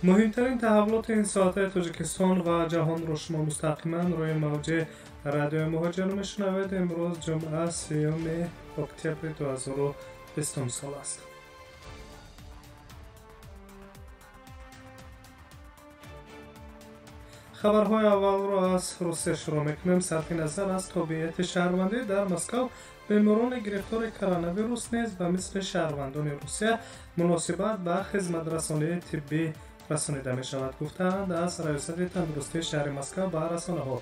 Муҳимтарин таҳаввулоти ин соатаи Тоҷикистон ва ҷаҳонро шумо мустақиман рӯи мавҷи радиои Муҳоҷирон мешунавед. Имрӯз ҷумъа, 3 октябри 2020 сол аст. Хабарҳои аввалро аз Русия шурӯъ мекунем. Сарфи назар аз тобеияти шаҳрвандӣ дар Москав беморони гирифтори коронавирус низ ба мисли шаҳрвандони Русия муносибат ба хизматрасонии тиббӣ расонида мешавад, гуфтаанд аз Раёсати тандурустии шаҳри Москав ба расонаҳо.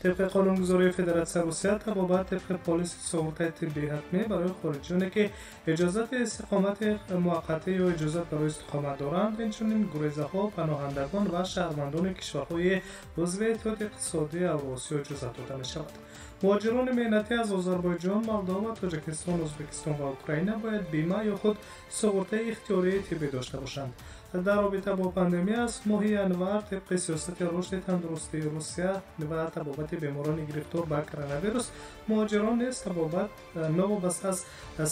Тибқи қонунгузории Федератсияи Русия, табобат тибқи полиси суғуртаи тиббии ҳатмӣ барои хориҷиёне, ки иҷозати истиқомати муваққатӣ ё иҷозат барои истиқомат доранд, инчунин гурезаҳо, паноҳандагон ва шаҳрвандони кишварҳои узви Иттиҳоди иқтисодии Авросиё иҷозат дода мешавад. Муҳоҷирони меҳнатӣ аз Озарбойҷон, Молдова, Тоҷикистон, Ӯзбекистон ва Украина бояд бима ё худ суғуртаи ихтиёрии тиббӣ дошта бошанд. Дар робита бо пандемия аз моҳи январ тибқи сиёсати рушди тандурустии Русия ва табобати беморони гирифтор ба коронавирус, муҳоҷирон низ табобат новобаста аз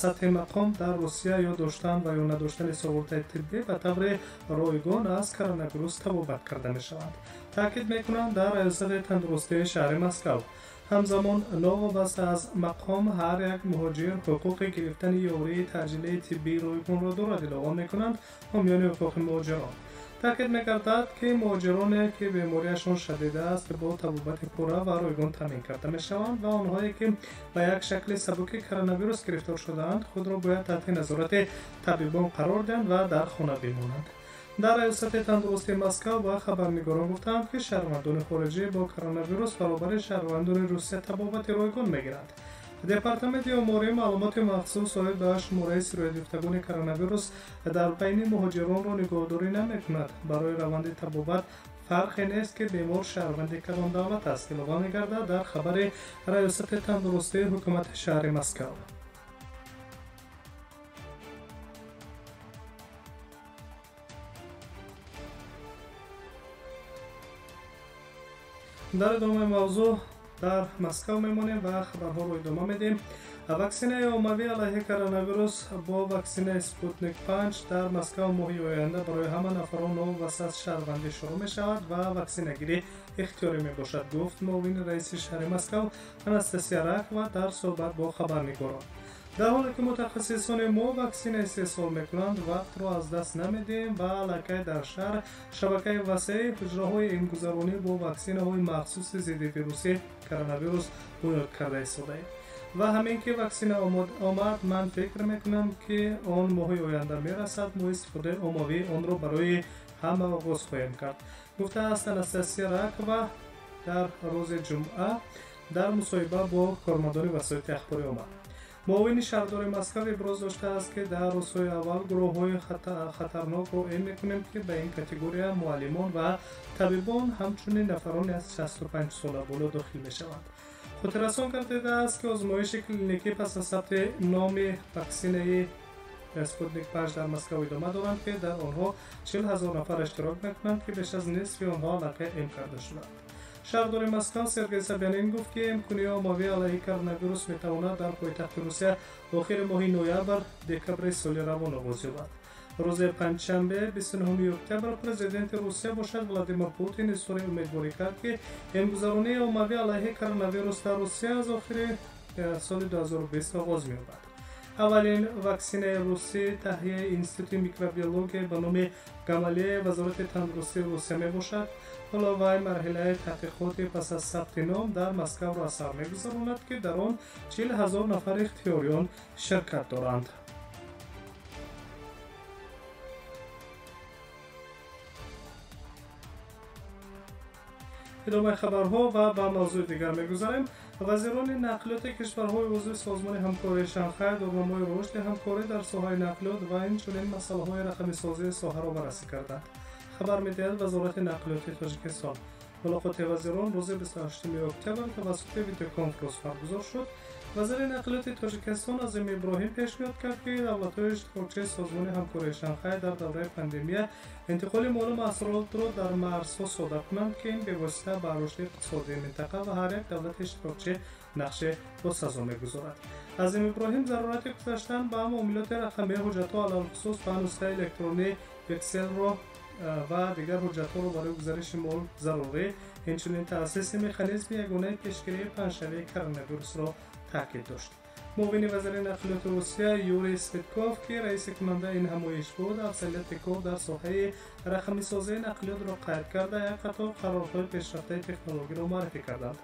сатҳи мақом дар Русия ё доштан ва ё надоштани суғуртаи тиббӣ ба таври ройгон аз коронавирус табобат карда мешаванд, таъкид мекунанд дар Раёсати тандурустии шаҳри Москав. Ҳамзамон, новобаста аз мақом ҳар як муҳоҷир ҳуқуқи гирифтани ёрии таъҷилии тиббии ройгонро дорад, илова мекунанд ҳомиёни ҳуқуқи муҳоҷирон. Таъкид мегардад, ки муҳоҷироне, ки бемориашон шадид аст, бо табобати пурра ва ройгон таъмин карда мешаванд ва онҳое, ки ба як шакли сабуки коронавирус гирифтор шудаанд, худро бояд таҳти назорати табибон қарор диҳанд ва дар хона бимонанд. Дар Раёсати тандурустии Москав ба хабарнигорон гуфтаанд, ки шаҳрвандони хориҷӣ бо коронавирус баробари шаҳрвандони Русия табобати ройгон мегиранд. Департаменти оморӣ маълумоти махсус оид ба шумораи сироятёфтагони коронавирус дар байни муҳоҷиронро нигоҳдорӣ намекунад. Барои раванди табобат фарқе нест, ки бемор шаҳрванди кадом давлат аст, илова мегардад дар хабари Раёсати тандурустии ҳукумати шаҳри Москав. Дар идомаи мавзӯъ дар Москав мемонем ва хабарҳоро идома медиҳем. Ваксинаи оммавӣ алайҳи коронавирус бо ваксинаи Спутник 5 дар Москав моҳи оянда барои ҳама нафарон новобаста аз шаҳрвандӣ шурӯъ мешавад ва ваксинагирӣ ихтиёрӣ мебошад, гуфт муовини раиси шаҳри Москав Анастасия Ракова дар суҳбат бо хабарнигорон. Дар ҳоле ки мутахассисони мо ваксина истеҳсол мекунанд, вақтро аз даст намедиҳем ва аллакай дар шаҳр шабакаи васеи ҳуҷраҳои эмгузаронӣ бо ваксинаҳои махсуси зидди вируси коронавирус бунёд карда истодаем. Ва ҳамин ки ваксина омад, ман фикр мекунам, ки он моҳи оянда мерасад, мо истифодаи оммавии онро барои ҳама оғоз хоҳем кард, гуфтааст Анастасия Ракова дар рӯзи ҷумъа дар мусоҳиба бо кормандони васоити ахбори омма. Муовини шаҳрдори Москав иброз доштааст, ки дар рӯзҳои аввал гурӯҳҳои хатарнокро эм мекунем, ки ба ин категория муаллимон ва табибон, ҳамчунин нафароне аз 65 сола боло дохил мешаванд. Хотиррасон гардидааст, ки озмоиши клиникӣ пас аз сабти номи ваксинаи Спутник 5 дар Москав идома доранд, ки дар онҳо 40 ҳазор нафар иштирок мекунанд, ки беш аз нисфи онҳо аллакай эм карда шудаанд. Шаҳрдори Москав Сергей Собянин гуфт, ки эмкунии оммавӣ алайҳи коронавирус метавонад дар пойтахти Русия охири моҳи ноябр декабри соли равон оғоз ёбад. Рӯзи панҷшанбе, 29 октябр, президенти Русия бошад Владимир Путин изҳори умедворӣ кард, ки эмгузаронии оммавӣ алайҳи коронавирус дар Русия аз охири соли 2020 оғоз меёбад. Аввалин ваксинаи русӣ таҳияи Институти микробиология ба номи Гамалея Вазорати тандурустии Русия мебошад. Ҳоло вай марҳилаи таҳқиқоти пас аз сабти ном дар Москавро аз сар мегузаронад, ки дар он 40 ҳазор нафар ихтиёриён ширкат доранд. Идомаи хабарҳо ва ба мавзӯи дигар мегузарем. Вазирони нақлиёти кишварҳои узви Созмони ҳамкории Шанхай дурнамои рушди ҳамкорӣ дар соҳаи нақлиёт ва инчунин масъалаҳои рақамисозии соҳаро баррасӣ карданд, хабар медиҳад Вазорати нақлиёти Тоҷикистон. Мулоқоти вазирон рӯзи 28 октябр тавассути видеоконференс баргузор шуд. Вазири нақлиёти Тоҷикистон Азим Иброҳим пешниҳод кард, ки давлатҳои иштирокчии Созмони ҳамкории Шанхай дар давраи пандемия интиқоли молу маҳсулотро дар марзҳо сода кунанд, ки ин бевосита ба рушди иқтисодии минтақа ва ҳар як давлати иштирокчӣ нақши босазо мегузорад. Азим Иброҳим зарурати гузаштан ба муомилоти рақамии ҳуҷҷатҳо, алалхусус ба нусхаи электронии векселро ва дигар ҳуҷҷатҳоро барои гузариши мол зарурӣ, инчунин таъсиси механизми ягонаи пешгирии паҳншавии коронавирусро таъкид дошт. Муовини вазири нақлиёти Русия Юрий Светков, ки раиси кунандаи ин ҳамоиш буд, афзалияти кор дар соҳаи рақамисозии нақлиётро қайд карда, як қатор қарорҳои пешрафтаи технологиро муаррифӣ карданд.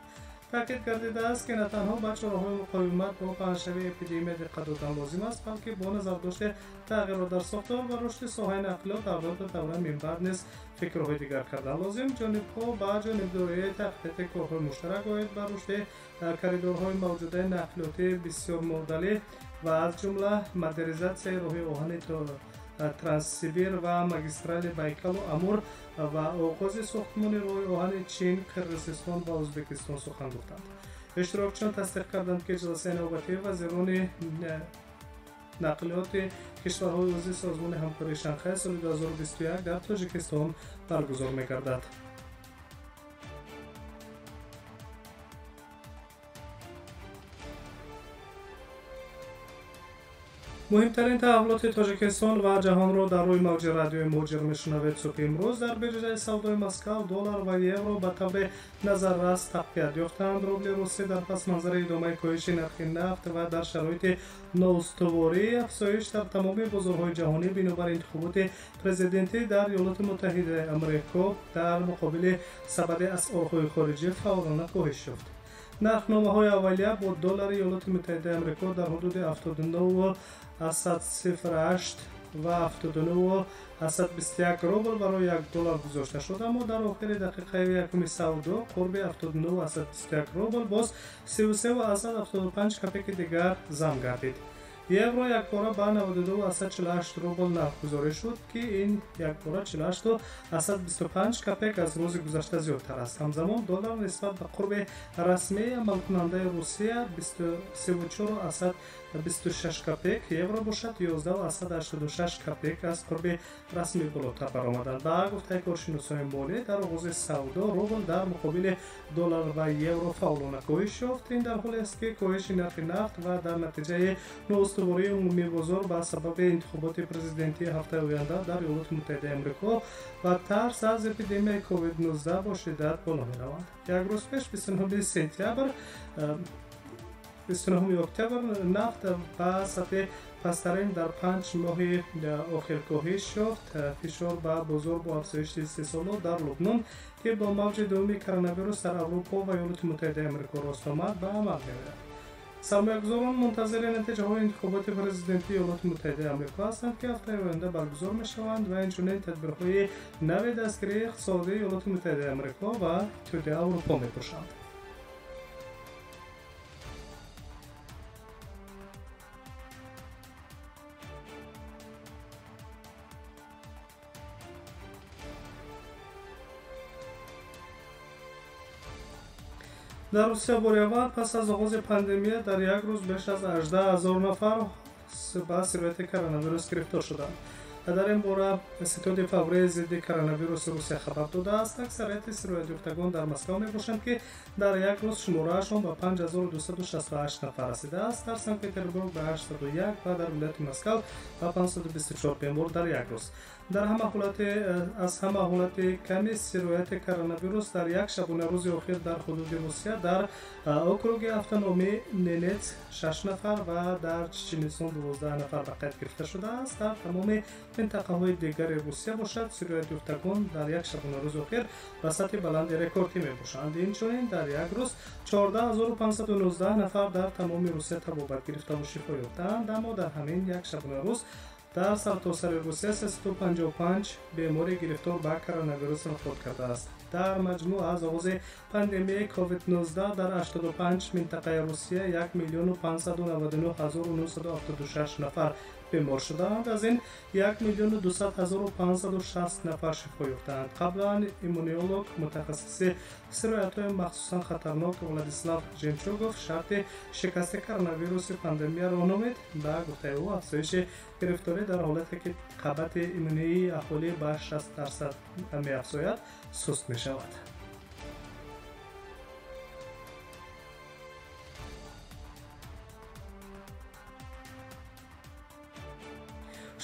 Таъкид гардидааст, ки на танҳо ба чораҳои муқовимат бо паҳншавии эпидемия диққат додан лозим аст, балки бо назардошти тағйирот дар сохтор ва рушди соҳаи нақлиёт дар давра минбаъд низ фикрҳои дигар кардан лозим. Ҷонибҳо ба ҷонибдории тақвияти корҳои муштарак оид ба рушди коридорҳои мавҷудаи нақлиётии бисёрмодалӣ ва аз ҷумла модернизатсияи роҳи оҳани Транссибир ва магистрали Байкалу Амур ва оғози сохтмони роҳи оҳани Чин, Қирғизистон ва Ӯзбекистон сухан гуфтанд. Иштирокчиён тасдиқ карданд, ки ҷаласаи навбатии вазирони нақлиёти кишварҳои узви Созмони ҳамкории Шанхай соли 2021 дар Тоҷикистон баргузор мегардад. Муҳимтарин таҳаввулоти Тоҷикистон ва ҷаҳонро дар рӯи мавҷи радиои Муҳоҷир мешунавед. Субҳи имрӯз дар биржаи савдои Москав доллар ва евро ба таври назаррас тақвият ёфтанд. Рубли русӣ дар пасманзари идомаи коҳиши нархи нафт ва дар шароити ноустувории афзоиш дар тамоми бозорҳои ҷаҳонӣ бинобар интихоботи президентӣ дар Иёлоти Муттаҳидаи Амрико дар муқобили сабади асъорҳои хориҷӣ фаъолона коҳиш ёфт. Нархномаҳои аввалия бо доллари Иёлоти Муттаҳидаи Амрико дар ҳудуди 79,08 ва 79,21 рубл барои як доллар гузошта шуд, аммо дар охири дақиқаи якуми савдо қурби 79,21 рубл боз 33,75 капеки дигар зам гардид. Евро якбора ба 92,48 рубл нархгузорӣ шуд, ки ин якбора 48,25 капек аз рӯзи гузашта зиёдтар аст. Ҳамзамон доллар нисбат ба қурби расмии амалкунандаи Русия 34,26 капек, евро бошад 11,86 капек аз қурби расмӣ болотар баромаданд. Ба гуфтаи коршиносони молӣ, дар оғози савдо рубл дар муқобили доллар ва евро фаъолона коҳиш ёфт. Ин дар ҳолест, ки коҳиши нархи нафт ва дар натиҷаи ноустувории умумии бозор ба сабаби интихоботи президентии ҳафтаи оянда дар Иёлоти Муттаҳидаи Амрико ва тарс аз эпидемияи COVID-19 бо шиддат боло мераванд. Як рӯз пеш 29 сентябр 29 октябр нафт ба сатҳи пасттарин дар 5 моҳи охир коҳиш ёфт. Фишор ба бозор бо афзоиши истеҳсолот дар Лубнон, ки бо мавҷи дуюми коронавирус дар Аврупо ва Иёлоти Муттаҳидаи Амрико рост омад, ба амал меояд. Сармоягузорон мунтазири натиҷаҳои интихоботи президентии Иёлоти Муттаҳидаи Амрико ҳастанд, ки ҳафтаи оянда баргузор мешаванд ва инчунин тадбирҳои нави дастгирии иқтисодии Иёлоти Муттаҳидаи Амрико ва Иттиҳоди Аврупо мебошанд. Дар Русия бори аввал пас аз оғози пандемия дар як рӯз беш аз 18 000 нафар ба сирояти коронавирус гирифтор шуданд. Дар ин бора ситоди фаврии зидди коронавируси Русия хабар додааст. Аксарияти сироятёфтагон дар Москва мебошанд, ки дар як рӯз шумораашон ба 5268 нафар расидааст. Дар Санкт-Петербург ба 801 ва дар вилояти Москва ба 524 бемор дар як рӯз. Дар ҳама ҳолати аз ҳама ҳолати ками сирояти коронавирус дар як шабонарӯзи охир дар ҳудуди Русия дар округи автономии Ненец 6 нафар ва дар Чеченистон 12 нафар ба қайд гирифта шудааст. Дар тамоми минтақаҳои дигари Русия бошад, сироятёфтагон дар як шабонарӯзи охир ба сатҳи баланди рекордӣ мебошанд. Инчунин дар як рӯз 14519 нафар дар тамоми Русия табобат гирифтаву шифо ёфтаанд, аммо дар ҳамин як шабонарӯз дар сартосари Русия 355 бемори гирифтор ба коронавирус вафот кардааст. Дар маҷмӯъ аз оғози пандемияи COVID-19 дар 85 минтақаи Русия 1 599 976 нафар бемор шудаанд. Аз ин 1 200 560 нафар шифо ёфтаанд. Қаблан иммунолог, мутахассиси сироятҳои махсусан хатарнок Владислав Жемчугов шарти шикасти коронавируси пандемияро номид. Ба гуфтаи ӯ, афзоиши гирифторӣ дар ҳолате ки қабати иммунии аҳолӣ ба 60% меафзояд, суст мешавад.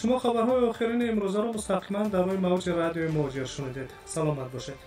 Шумо хабарҳои охирини имрӯзаро мустақиман дар рӯи мавҷи радиои Муҳоҷир шунидед. Саломат бошед.